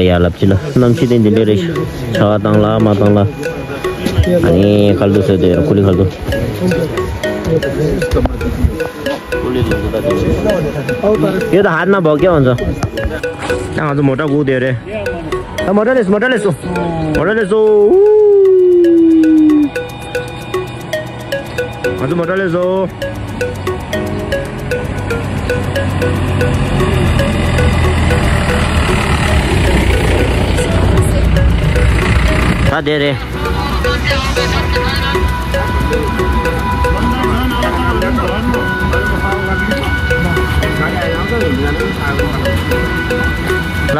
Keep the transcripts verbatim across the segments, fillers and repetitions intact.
ཡ་ལབ་ཅི་ལ་གནམ་གཤིས་དེ་འདི་འདྲ་རེད། ཆར་པ་བཏང་ལ་མ་བཏང་ལ། ཨ་ནི་ཁ་ལུ་བཟོས་དེ་ཡོད་ར་ཀུ་ལི་ཁ་ལུ། ཡོད་ད་ཧར་ན་བོག་ཀྱང་ང་ཚོ། ད་ང་ཚོ་མོ་ཊ་སྒུག་དེ་རེད། ད་མོ་ཊ་སླེབས་སོང་། མོ་ཊ་སླེབས་སོང་། མོ་ཊ་སླེབས་སོང་། ང་ཚོ་མོ་ཊ་སླེབས་སོང་། ད་དེ་རེད། ལ།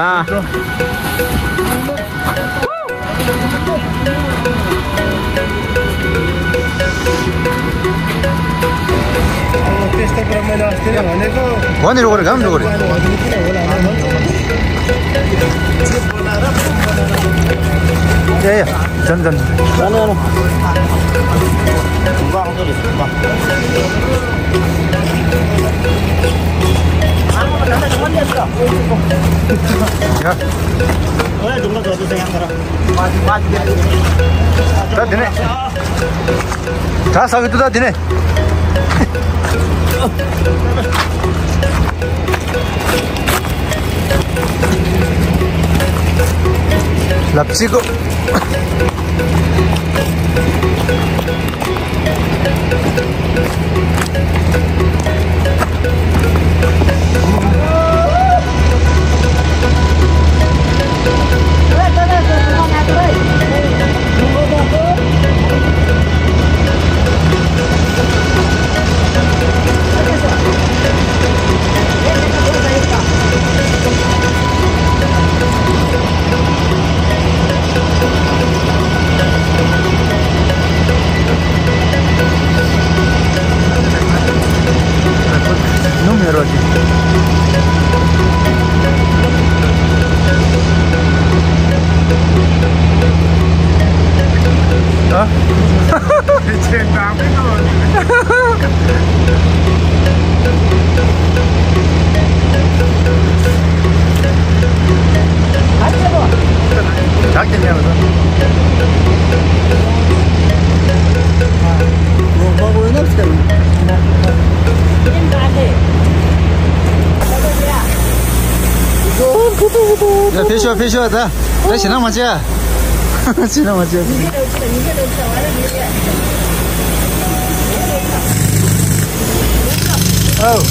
འོ་ནི་རོགས་རེད། གང་རོགས་རེད། ཡ་ཡ། ཅན་ཅན། ཡ། ད་དེ་ནས། ད་ས་གི་ཏུ་ད་དེ་ནས། ལབ་ཅིག་གོ། ནུ་མེ་རོ་ཅི། ཨ། ཆེ་དང་མི་ནོ། ད་ཁྱེད་ཉལ་ལ། ཡ་ཕེ་ཤོ་ཕེ་ཤོ་ད། ད་ཕྱི་ན་མ་བྱས། ཕྱི་ན་མ་བྱས། ཨོ།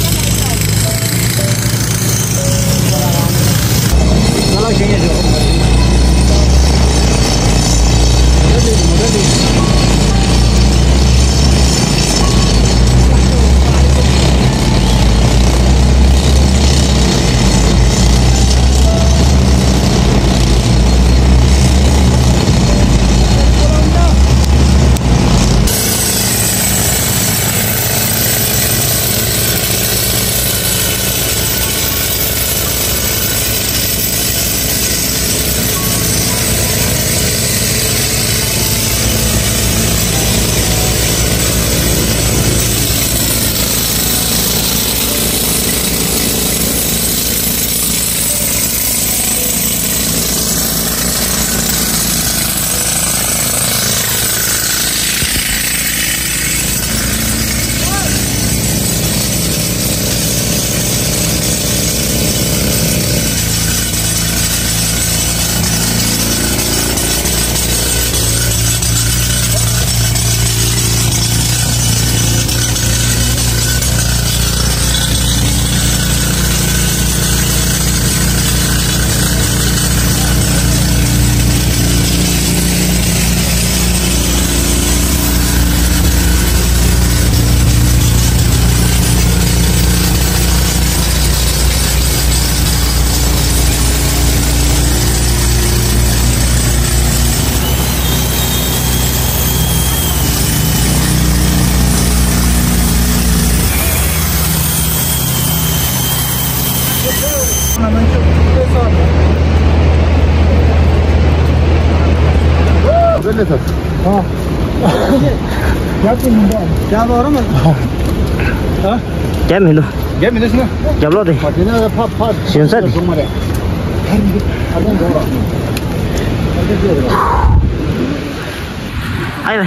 རྒྱབ་མི་འདུག་རྒྱབ་མི་འདུག་ཟེར་ན། རྒྱབ་ལོག་དེ། ཞེན་ས་དེ། ཨ་ཡོ།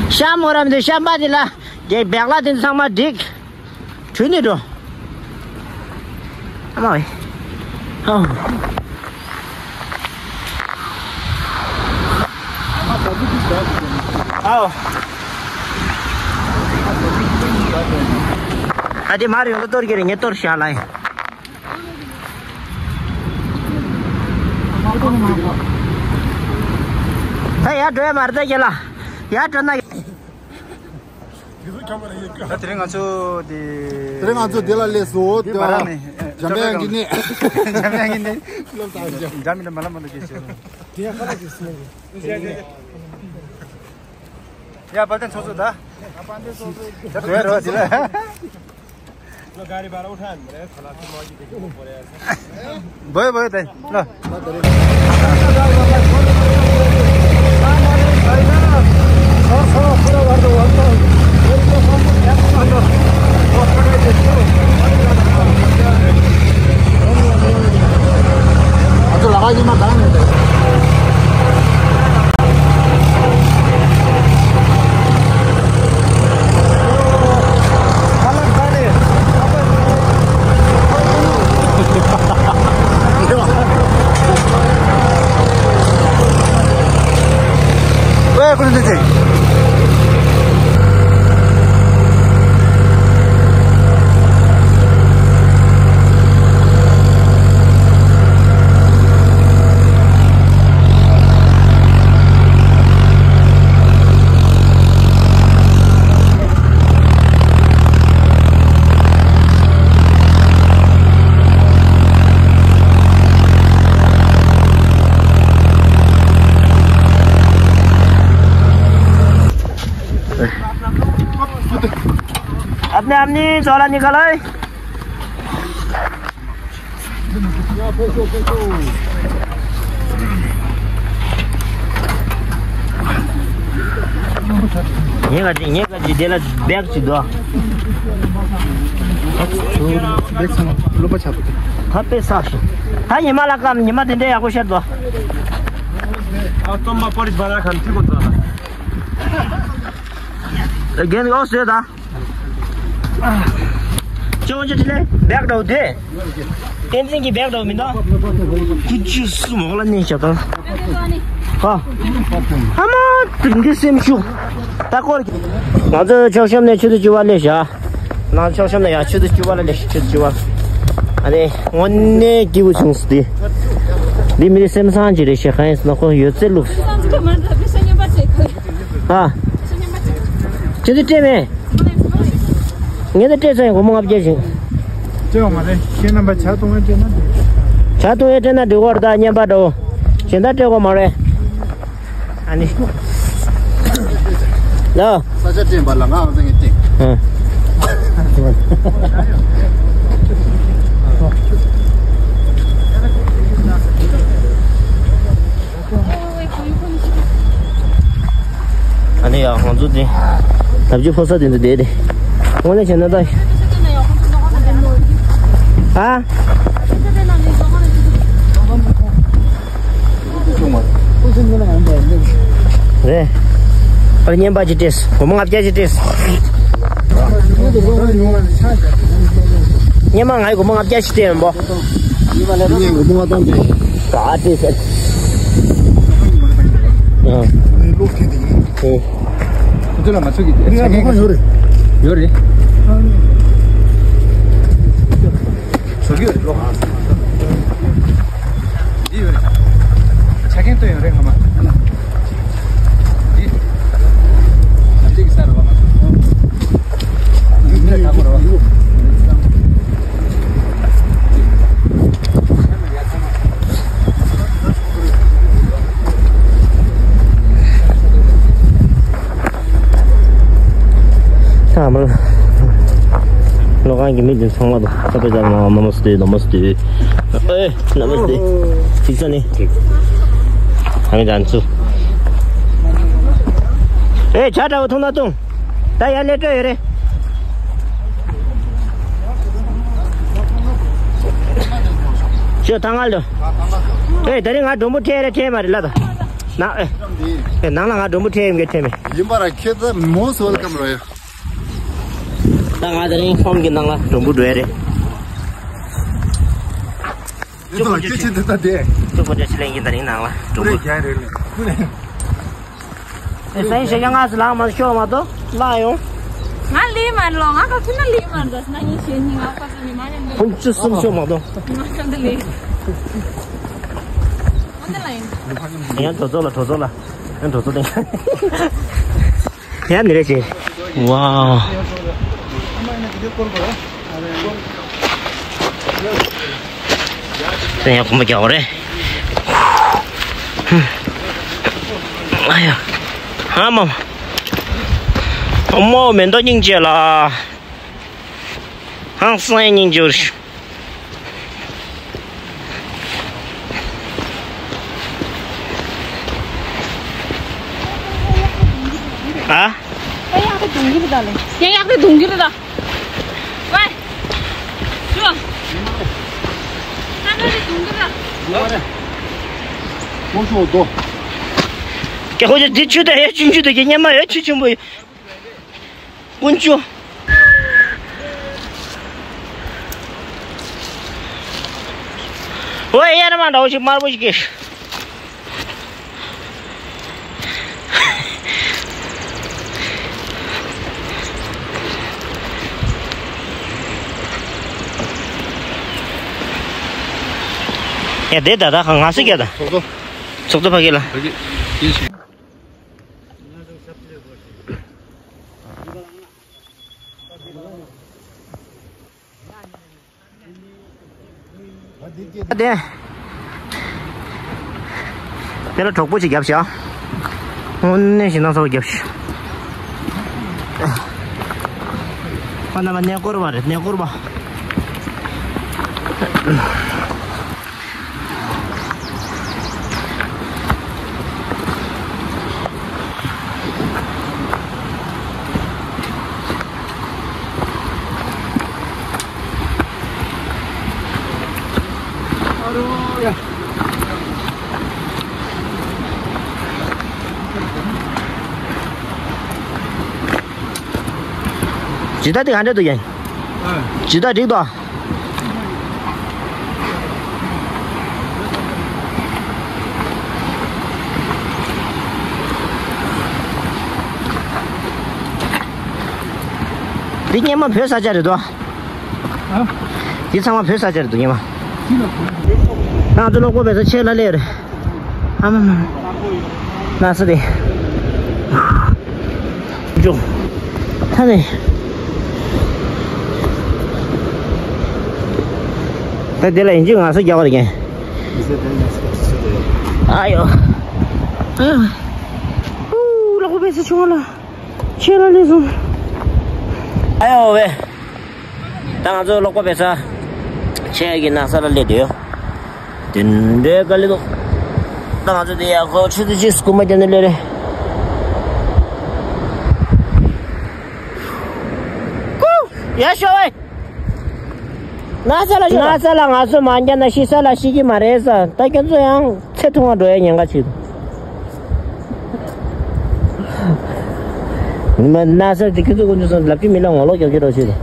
ཤམ་མོ་རམ་དུ་ཤམ་པ་དེ་ལ་རྒྱལ་བེག་ལ་དེ་ཚང་མ་འགྲིག་གྲུ་ནས་འགྲོ། ཨ་མ་ཝེ། ཨོ། ཨའོ། ཨ་དེ་མ་རེད་ཡོང་ལ་གཏོར་གི་རེད། ངས་གཏོར་བཞག་ལ་ཡིན། ད་ཡར་འགྲོ་ཡ་མ་རེད་ད་ཁྱེད་ལ། ཡར་འགྲོ་ན། ད་དེ་རིང་ང་ཚོ་དེ། དེ་རིང་ང་ཚོ་དེ་ལ་སླེབས་སོང་། དེ་དེ་བ་ར་ནི། འཇམ་དཔལ་དབྱངས་ཀྱི་གནས། འཇམ་དཔལ་དབྱངས་ཀྱི་གནས། སློབ་གྲྭ་འཇམ། འཇམ་མི་འདྲ་མ་ལ་མ་ལ་གེ་ཟེར། དེ་ཁ་ལ་གེ་ཟེར། ཡ་དཔལ་ལྡན་ཚོགས་གཙོ་ད། དཔལ་ལྡན་ཚོགས་གཙོ། ད་དུ་ཡ་རོ་དེ་ལ། བོད་བོད་དེ་ལ། ང་ཚོ་ལ་ཁ་ཉི་མ་གང་ནས་དེ། अपने अपनी चौला निकालो। ངས་ག་ཅི་ངས་ག་ཅི་དེ་ལ་བེག་ཅིག་འདུག་བེག་ཚང་མ་ལོ་པ་ཆགས་འདུག་ད་དཔེ་བསགས་ཤིང་། ད་ཉི་མ་ལ་སྐམ་ཉི་མ་དེ་འདྲའི་ཡག་པོ་ཤར་འདུག་ཨ་སྟོན་པ་པོ་རིས་བ་ར་ཁམས་ཅི་གོ་ཚ་ལ། རྒན་ཨོ་ཟེར་ད། ཅོ་ཅོ་ཅི་ལེ་བེག་འདྲ་བོ་དེ། བསྟན་འཛིན་གྱི་བེག་འདྲ་བོ་མི་འདུག་ཀུ་ཅི་སུ་མོག་ལ་གནས་བྱ་དང་། ཧ། ཨ་མ་དེང་གི་སེམས་ཤུགས། ད་སྐོར། ང་ཚོ་ཕྱོགས་གཤམ་ནས་ཆུ་ཚོད་བཅུ་པ་སླེབས་བཞག་ང་ཚོ་ཕྱོགས་གཤམ་ནས་ཡ་ཆུ་ཚོད་བཅུ་པ་ལ་སླེབས་ཤག་ཆུ་ཚོད་བཅུ་པ། ཨ་ནི་དངོས་གནས་སྐྱིད་པོ་བྱུང་སོང་དེ། འདི་མི་རིགས་སེམས་བཟང་ཅིག་རེད་ཤག་གང་ཡིན་ཟེར་ན་ཁོ་ཡོད་ཚད་ལུགས། ཨ། ཁྱེད་ཚོ་སྤྲད་མེད། ངས་ད་སྤྲད་ཚར་ཡིན། སྒོར་མོ་ལྔ་བརྒྱ་ཞིག་སྤྲད་པ་མ་རེད། ཁྱེད་རྣམ་པ་ཇ་འཐུང་ཡས་སྤྲད་ན་འགྲིག་ཇ་འཐུང་ཡས་སྤྲད་ན་འགྲིག་གོ་རེད་ད་བརྙན་པར་འདྲ་བོ། གཞན་དག་སྤྲད་དགོས་མ་རེད། ཨ་ནི། ལ། ས་ཆ་སྤྲད་པ་ལ་ང་ཨང་ཚང་གི་སྟེང་། ཨ། ཨ་ནི་ཡ་ང་ཚོ་དེ། ལབ་ཀྱི་ཕོ་ས་དེ་ཚོ་བསྡད་དེ། དངོས་གནས་བྱས་ན་ད། ཨ། རེད། ཨ་རེ་བརྙན་པར་ཅིག་སྤྲད། སྒོར་མོ་ལྔ་བརྒྱ་ཅིག་སྤྲད། སྔོན་མ་ང་ཡི་སྒོར་མོ་ལྔ་བརྒྱ་ཞིག་སྤྲད་ཡོང་པོ། ངས་སྒོར་མོ་ལྔ་སྟོང་སྤྲད། ག་སྤྲད་ཟེར། ཨ། ཨ། ཁོ་ཚོ་ལ་མ་ཚུགས་ཀྱི་ཆ་རྐྱེན་ཡོད་རེད། ཡོད་རེད། བཟོ་རྒྱུ་ཡོད་རེད་ལོ། འདི་ཡོད་རེད། ཆ་རྐྱེན་བཏོན་ཡོད་རེད་ངོ་མ། འདི། ང་གཅིག་གི་ས་རེད་བ། འདི་འདྲ་དག་པོ་རེད་བ། ཚང་མ་ལོ་གང་གི་མི་འདི་ཚང་མ་དང་ཁ་པེ་ཙང་མ་མ་མོ་སྟེ་ནོ་མོ་སྟེ། ཨེ་ནོ་མོ་སྟེ། ཅིག་ས་ནི། ཨ་མི་དང་ཚུ། ཨེ་ཇ་འདྲ་བོ་འཐུང་ན་འཐུང་། ད་ཡར་སླེབས་འགྲོ་ཡོད་རེད། ཁྱོད་ཐང་ངལ་འདུག་ཨེ། ད་རིང་ང་སྒྲོམ་བུ་ཁྲལ་རེ་ཁྲལ་མ་རེད་ལ་ད། ན་ཨེ། ཨེ་ནང་ལ་ང་སྒྲོམ་བུ་ཁྲལ་ཡིན་གྱི་ཁྲལ་མེད། ཡིན་པ་ར་ཁྱེད་ད་most welcome རེད། ད་ང་ད་རིང་ཧོམ་གྱི་ནང་ལ་སྒྲོམ་བུ་འགྲོ་ཡ་རེད། ཨེ་ད་ལ་ཁྱེད་ཆེ་འདི་ད་དེ། ཅོ་གོ་ཏྲེ་ཆི་ལེན་གྱི་ད་རིང་ནང་ལ་སྒྲོམ་བུ། རེད་རྒྱ་རེད་རེད། ཨེ་སེང་ཞེ་ག་ང་སི་ལང་མ་ཤོ་མ་ཏོ་ལ་ཡོང་། ང་ལི་མ་ལོ་ང་ཁ་ཁུ་ན་ལི་མ་འདོད་ན་ངི་ཤེ་ནི་ང་ཁ་ཁུ་ནི་མ་ནི་འདོད། ཁུན་ཅི་སུམ་ཤོ་མ་ཏོ། ང་ཁ་འདི་ལི། ང་འདི་ལ་ཡིན། ཡང་གྲོ་ཚོ་ལ་གྲོ་ཚོ་ལ་ཡང་གྲོ་ཚོ་ལ་ཡང་ནི་རེ་ཆེ། ཝའོ། དེ་ཡང་ཁོ་མོ་རྒྱག་པ་རེད། ཨ་ཡ། ཨ་མ། ཨ་མ་མེ་མདའ་སྙིང་རྗེ་ལ། ཧང་སང་སྙིང་རྗེ། ཨ། ཡག་ཏུ་གདུང་རྒྱུ་རེད་ད་ལེ། ཡག་ཏུ་གདུང་རྒྱུ་རེད་ད། ཝེ། ཞུ། ད་ནི་གདུང་རྒྱུ་རེད། ཀྱ་ཧོ་ཅི་དེ་ཆུ་ད་ཡ་ཆུང་ཆུང་དུ་གི་ཉི་མ་ཡ་ཆུ་ཆེན་པོ་ཡ། ཀུན་ཆུ། ཝེ་ཡ་ར་མ་འདྲ་བོ་ཞིག་དམར་པོ་ཞིག་གི། ཡ་དེ་ད་ད་ང་སི་རྒྱ་ད། ཚོགས་གཙོ། ཚོགས་གཙོ་ཕ་གི་ལ། ཕ་གི་ཡིན་ཞིང་། དེ། དེ་ལ་གྲོགས་པོ་ཅིག་རྒྱབ་ཤག་དངོས་གནས་ཞིག་ན་ཚ་བོ་རྒྱབ་ཤག་ཁོ་རྣམ་པ་གནས་སྐོར་བ་རེད། གནས་སྐོར་བ། ཇི་ལྟར་དེ་ག་འདྲ་འདུག་ཡིན། ཇི་ལྟར་འགྲིག་དོ། འདི་སྔོན་མ་བོད་ས་ཆ་རེད་དོ། ཨ། འདི་ཚང་མ་བོད་ས་ཆ་རེད་དོ་སྔོན་མ། ང་ཚོ་གློག་པོ་བེ་ས་ཆེ་ལ་ལེ་རེད། ཨ་མ་མ། ན་ས་རེད། འཇོག་ད་ནི། ད་དེ་ལ་ཡིན་གཅིག་ང་ས་རྒྱག་པ་རེད་ཀྱང་། ཨ་ཡོ། ཨ་ཡོ། ཨུ་གློག་པོ་བེ་ས་ཆུང་བ་ལ། ཆེ་ལ་ལེ་སོང་། ཨ་ཡོ་བེ། ད་ང་ཚོ་ཀློག་པ་བེ་ས་ཆེ་གི་ན་ས་ལ་སླེབས་བསྡད་ཡོད། དེ་འདྲའི་དཀའ་ལས་འདུག་ད་ང་ཚོ་དེ་ཡག་པོ་ཆུ་ཚོད་གཅིག་སྐུལ་མ་བརྒྱབ་ནས་སླེབས་རེད། ཀུ། ཡ་ཤོ་ཝེ། ན་ས་ལ་ཤོ། ན་ས་ལ་ང་ཚོ་མ་འགྱངས་ན་ཤི་ས་ལ་ཤི་གི་མ་རེད་ས། ད་ཁྱོད་ཚོ་ཡང་ཚེ་ཐུང་བ་འགྲོ་ཡ་ཉེན་ཁ་ཆེ་འདུག་ཉི་མ་ན་ས་དེ་ཁྱོད་ཚོ་ཀུན་ཏུ་སོང་ལབ་ཀྱི་མི་ལ་ངོ་ལོག་རྒྱག་གི་རོགས་བྱེད་དོ།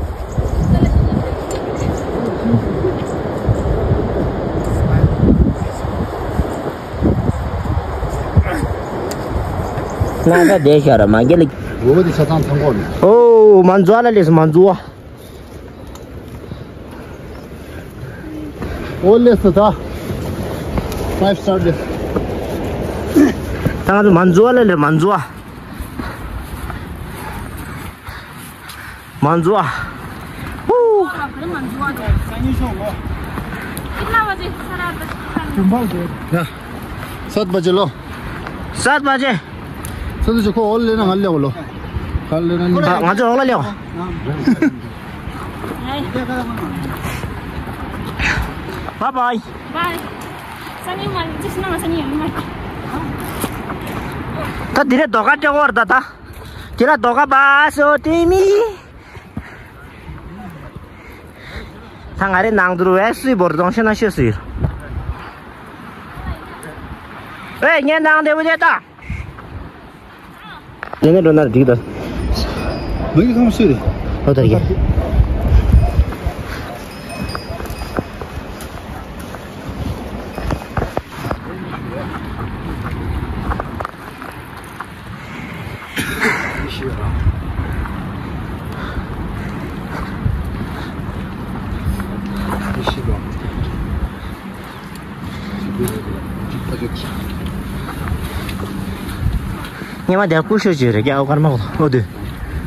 ན་ས་དེ་ཤར་མ་གི་ལ། འོ་དེ་ཆ་ཚང་ཐང་གོ་ནས། ཨོ་མ་འཛུལ་ལ་ལེས་མ་འཛུལ་བ། ཨོ་ལེ་སི་ད། ཕའིབ་སི་ཊར་ལེ། ད་ང་ཚོ་མ་འཛུལ་བ་ལ་ལེ་མ་འཛུལ་བ། མ་འཛུལ་བ། ཧུ། ཡ། སད་བ་ཇེ་ལོ། སད་བ་ཇེ། སད་བ་ཇེ་ཁོ་ཨོ་ལེ་ན་ང་ལེ་བ་ལོ། ཁ་ལེ་ན་ནི། ང་ཚོ་ཨོ་ལ་ལེ་བ། Bye bye. Bye. ད་དེ་རེད་རྡོ་ཁ་སྤྲད་འོར་ད་ད། དེ་ལ་རྡོ་ཁ་བ་སོ་དེ་མི། ད་ང་རེ་ནང་དུ་བས་སུའི་བོར་གདོང་ཤེ་ན་ཤེས་སུ་ཡོད། ཨེ་ཉན་དང་དེ་བུ་དེ་ད། དེ་ནས་འགྲོ་ན་འགྲིག་ད། མི་གི་ཁང་སུ་རེད། ཨོ་ད་རེད། ཉི་མ་དེ་ཀུ་ཤོ་ཅིག་རེད་ཀྱ་ཨོ་ཀར་མ་གོ་ཨོ་དུ།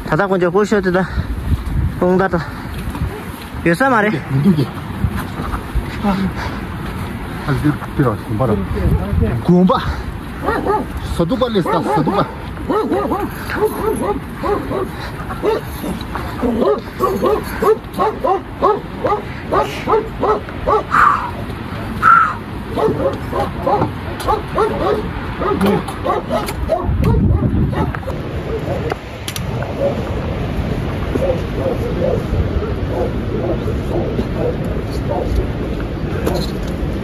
ད་ལྟ་ཀུ་ཤོ་ཀུ་ཤོ་དེ་ད། ཀུང་ད་ད། ཡོད་ས་མ་རེད། མི་འདུག་གི། ཨ་འདིར་དེ་ར་དགོན་པ་ར། དགོན་པ། ས་དུ་པ་ལས་ས་ས་དུ་པ།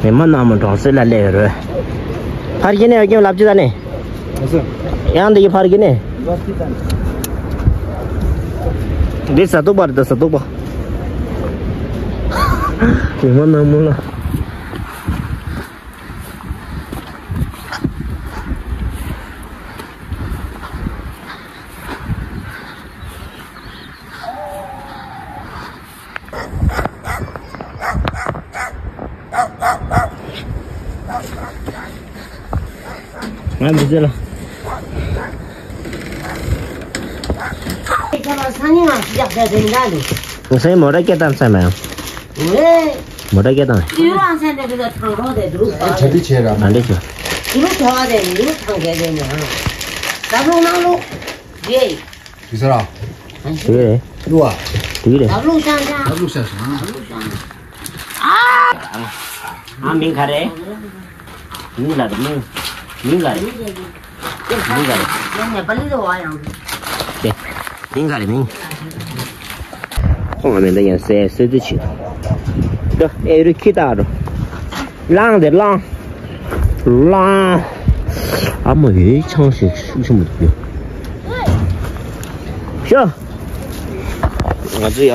མི་མ་ནག་མོ་གྲོང་གསེབ་ལ་སླེབས་ཡོད་རེད། ཕར་གྱི་ནས་ཡོད་ཀྱི་ལབ་ཅི་ད་ནས། ཡང་འདི་གི་ཕར་གྱི་ནས། འདི་ས་དུག་པ་རེད་ད་ས་དུག་པ། མི་མ་ནག་མོ་ལ། ང་མི་ཚེ་ལ། ང་སེམས་མོ་ར་སྐད་བཏང་ས་མ་ཡང་། མོ་ར་སྐད་བཏང་། ཡུལ་རང་སེམས་དེ་དུས་ཚོད་དྲང་རོགས་དེ་དུས་ཚོད་ཨེ་གྲ་སྒྲིག་བྱས་ར་མ་འདྲེ་ཆོ། ཡུལ་ཐོ་བ་དེ་ཡུལ་ཐང་གེ་དེ་ནི་ཧང་། ད་ལོ་ནང་ལོ་རེད། དེ་ས་ར། དེ་རེད། ལུ་བ། དེ་རེད། ད་ལོ་ཤང་ཤང་། ད་ལོ་ཤང་ཤང་། ད་ལོ་ཤང་ཤང་། ཨ། ཨ་མིང་ག་རེད། མིང་ལ་རེད་མིང་། མིང་ག་རེད། མིང་ག་རེད། ཡང་ནེ་པ་ལི་རེད་བ་ཡང་། དེ། མིང་ག་རེད་མིང་། ཁོང་ང་མེད་ད་ཡང་སེ་སེ་དུ་ཆི། ད་ཨེ་རུ་ཁི་ད་རུ། ལང་དེ་ལང་། ལང་། ཨ་མ་ཡོད་ཆང་ཞིག་ཤུགས་ཆེན་པོ་འདུག་ཡོད། ཤོ། ང་ཚོ་ཡ།